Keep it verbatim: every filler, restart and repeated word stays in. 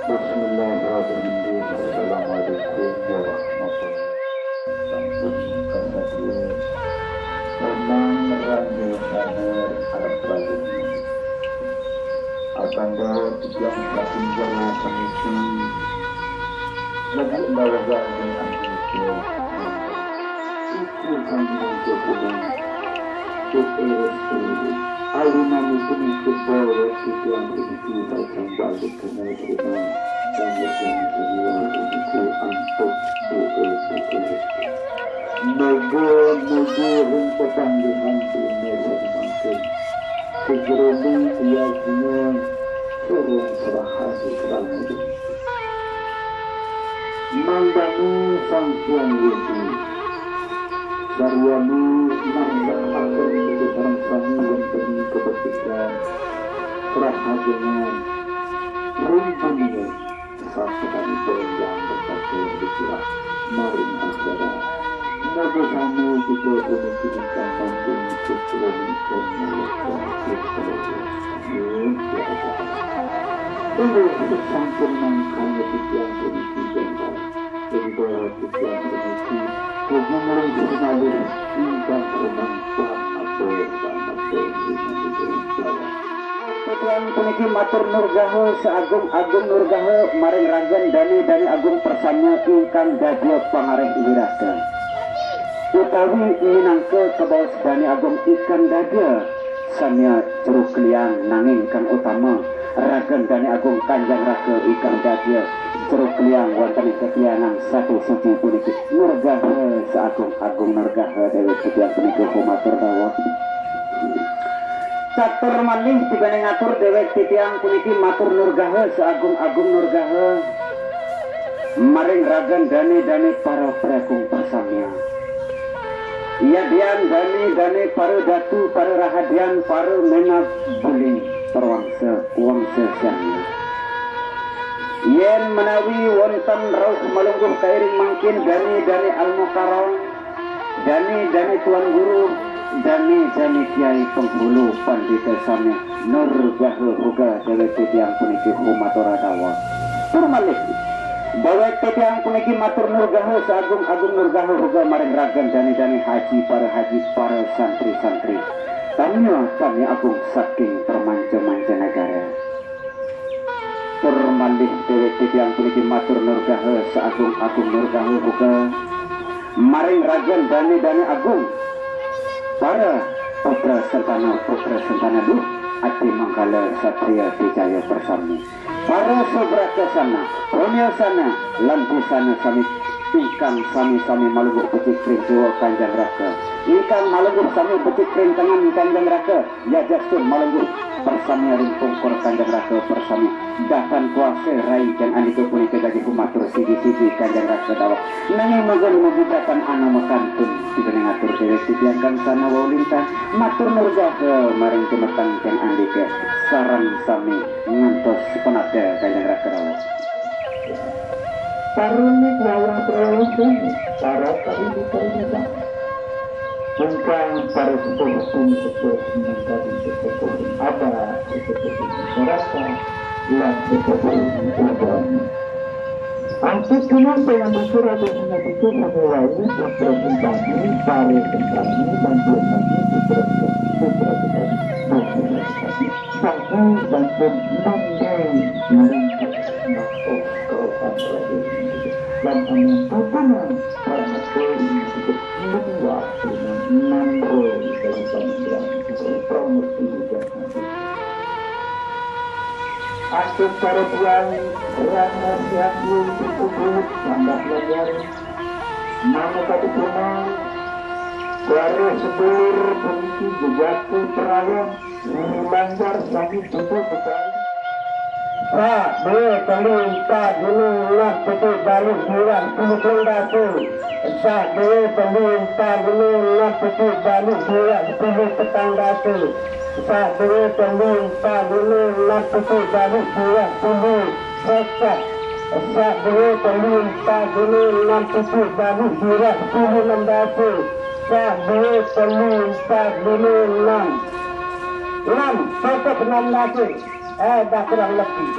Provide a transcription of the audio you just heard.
Bismillahirrahmanirrahim. Assalamualaikum warahmatullahi wabarakatuh. Memang rame hadir Arab balik. Akan jawab yang satu jawab peniti. Lagi bawa gandeng anjing. Itu hanya kegunaan. Alunanipun iku bawa tiang puniki bajang balik kena terima. Dan yang kedua puniki antuk doa syukur. Moga-moga ring pepanggihan dunia semakin. Sejerone tiang surung serahasi kerana Mangdani Sang Hyang Widi. Saryani nangkakaken sareng sami wonten ing kebetulan prahajengan ring dunia sapunaipun yang berkata dikira maring aksara. Moga sami kita puniki ingkang sampun putra ingkang nalika putra. Inggih, ya Allah. Inggih, sampun mangkana titiang puniki, Bapa. Ing dalam titiang puniki, ugi mlingkuh malih ingkang rumangsa atur pangatur ing Titiang puniki matur nurgaha seagung-agung nurgaha maring ragan dane-dane agung prasanya ingkang dadia pangareh wirata. Utawi minangka kabaos dane agung ingkang dadia sanya jero kliang nanging kang utama ragan dane agung kanjeng raka ingkang dadia jero kliang wonten ing kakliangan satu siji puniki nurgaha seagung-agung nurgaha dewek titiang puniki kumatur dawuh. Catur malih tibaning atur dewek titiang puniki matur nurgaha seagung-agung nurgaha maring ragan dane-dane para pragung persamian. Yadian dane-dane para datu, para rahadian, para menabulin, para wangsa, wangsa samian. Yen menawi wonten rauh malungguh kairing mangkin dane-dane almukarang, dane-dane tuan guru, dane-dane kiai penghulu pandita sami nurgaha huga dewek titiang puniki humatur adawa. Tur malih, dewek titiang puniki matur nurgaha seagung-agung nurgaha huga maring ragan dane-dane haji para haji para santri-santri. Tamiya tamiya agung saking permanca-manca negara. Tur malih dewek titiang puniki matur nurgaha seagung-agung nurgaha huga maring ragan dane-dane agung. Para putra sentana, putra sentana duh, ati manggala satria dijaya persami. Para subrakasana, punyasana, lan disana sami ingkang sami-sami malungguh becik ring jiwa kanjeng raka. Ingkang malungguh sami becik ring tangan kanjeng raka. Yajastun malungguh persami ring pungkur kanjeng raka persami. Datan kuasa rai dan andika punika dadi kumatur siji-siji kanjeng raka dawek. Nanging moga-moga datan ana makantun tibaning atur dewek titiang kang sana wau lintang matur nurgaha maring tumetang dan andika sareng sami ngantos penada kanjeng raka dawek. Parumit wayah pralambang, para parumit parumit. Ingkang para sepuh pun sepuh mengkadi sepuh abad, sepuh masyarakat, lan sepuh agama. Angkut kena saya bicara dengan itu sama lalu putra sentani, para sentani, dan putra putra sentani, putra sentani, putra sentani. Saking sampun mandai merangkak nakoh kauhan raden. Dan amun papanang panak kering untuk menua dengan enam roh dari samudra promosi hujan. Aku para tuan rana siap untuk kulit tambah layar. Nama kadi punang suara sedulur puniki jejaka perawan. Banjar sami tutu Betawi. Sa, dua, telu, empat, lima, enam, tujuh, balu, dua, sepuluh, petang dasa. Sa, dua, telu, empat, lima, enam, tujuh, balu, dua, sepuluh, petang dasa. Sa, dua, telu, empat, lima, enam, tujuh, balu, dua, sepuluh, seket. Sa, dua, telu, empat, lima, enam, tujuh, balu, dua, sepuluh, enam dasa. Sa, dua, telu, empat, lima, enam. Enam, cukup enam dasa. Eh, dah kurang lebih.